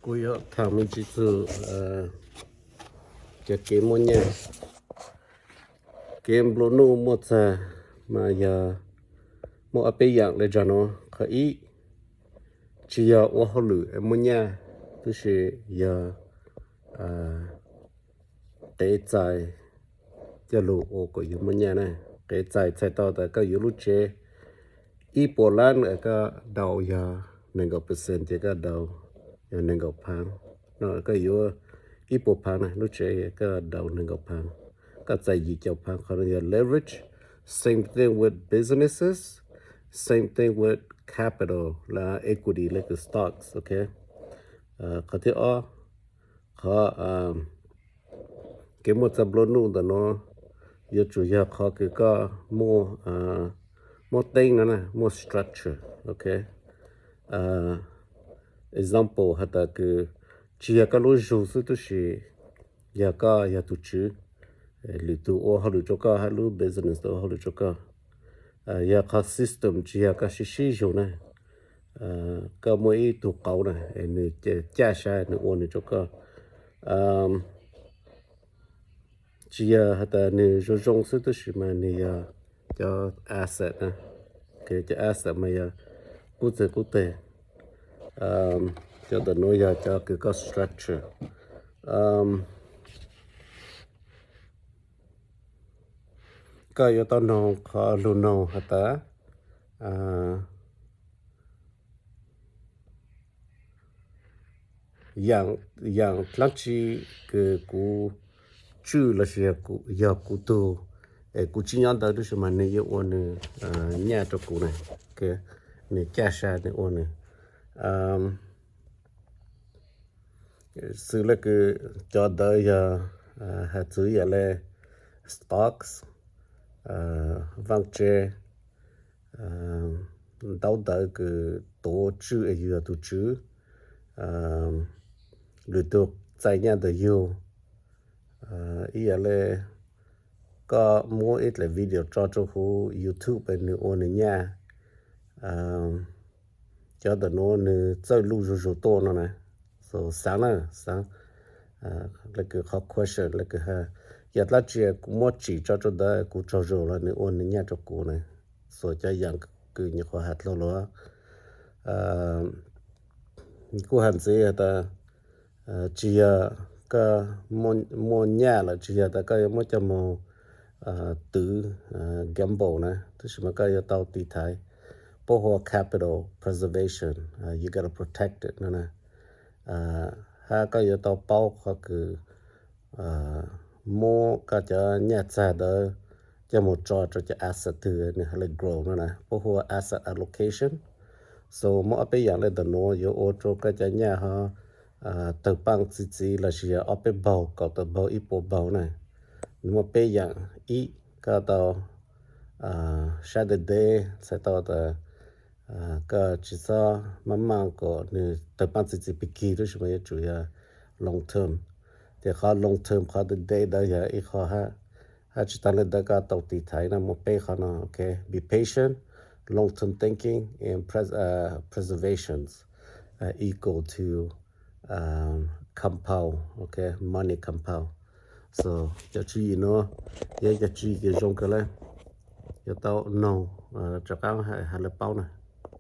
Kuv yuav tham me ntsis txug cov kev muaj nyaj. Kev nplua nuj muaj txag mas yog muaj ob peb yaam le zag nuav. Qhov ib, tsis yog ua hauj lwm muaj nyaj, tab sis yog qev txais coj lug ua kom yug muaj nyaj na. Qev txais txhais tau tas koj yuav lub tsev ib puas lab, koj dau yog nees nkaum percent ces koj dau yog nees nkaum phaav. No koj yuav ib puas phaav na, lub tsev koj dau nees nkaum phaav, koj txais yim caum phaav. Qhov no yog leverage. Same thing with businesses, same thing with capital, la equity, la kws stocks, ok. Qhov thib ob, qhov kev muaj txag nplua nuj ntawm nuav yuav tsum yog qhov kws koj muaj, muaj teeb no na, muaj structure, ok. Example has tas kws tsis yog koj lub zug xwb, tab sis yog koj yog tug tswv, lwm tug ua hauj lwm rua koj, hab lub business ua hauj lwm rua koj. Yog qhov system tsis yog koj sib sib zug na, koj muaj ib tug qauv na, nwg caj sa nwg ua nwg rua koj. Tsis yog has tas nwg zoo zoo xwb, tab sis mas nwg yog cov asset na. Cov asset mas yog qub txag qub teg. Cov ntawm nuav yog cov kws koj structure. Koj yuav tau noog qhov lug noog has tas yaam dlaab tsi kws kuv tswj lossis yog kuv tug, es kuv tsis nyob ntawd tab sis mas nwg yuav ua nwg nyaj rua kuv na, nwg caj sa nwg ua nwg. Xws le kws cov ntawd yog has txug yam le stocks, vaaj tse, ntaub ntawv kws tuav tswj es yug yog tug tswv, lwm tug txais nyaj ntawm yug. Ib yam le koj muab ib dlaim video tso rua huv YouTube es nwg ua nwg nyaj. Cov ntawm nuav nwg txawj luj zug zug tuaj no na. So xaav na, xaav le kws qhov question le kws has, yog dlaab tsi kuv muab tsim tso rua ntawd kuv tsaug zug los nwg ua nwg nyaj rua kuv na. So cov yaam kws nyuam qhuav has dlua lug, kuv has ntxiv has tas tsis yog koj muaj nyaj lawm tsis yog tas koj yuav muab coj moog twv gamble na, tab sis mas koj yuav tau tiv thaiv, puab hu ua capital preservation, you gotta protect it no na. Hab koj yuav tau paub qhov kws muab koj cov nyaj txag ntawd coj moog tso rua cov asset twg nwg has le grow no na, puab hu ua asset allocation. So muaj ob peb yaam le ntawm nuav yuav ua rua koj cov nyaj ho tawg paaj txi txiv lossis yog ob peb npaug, kaum tawm npaug, ib puas npaug na. Nwg muaj peb yaam. Ib, koj tau saib deb deb txhais tau tas koj tsis txhob maaj maaj kom nwg tawg paaj txi txiv pig kig, tab sis mas yuav tsum yog long term. Ces qhov long term qhov deb deb ntawd yog ib qho hab. Hab tsis taag le ntawd koj tau tiv thaiv no muaj peb qhov no, ok. Be patient, long term thinking and preservations equal to compound, ok, money compound. So cov tswv yim nuav yog cov tswv yim kws zoo kawg le, yuav tau noog rov qaab has le paub na.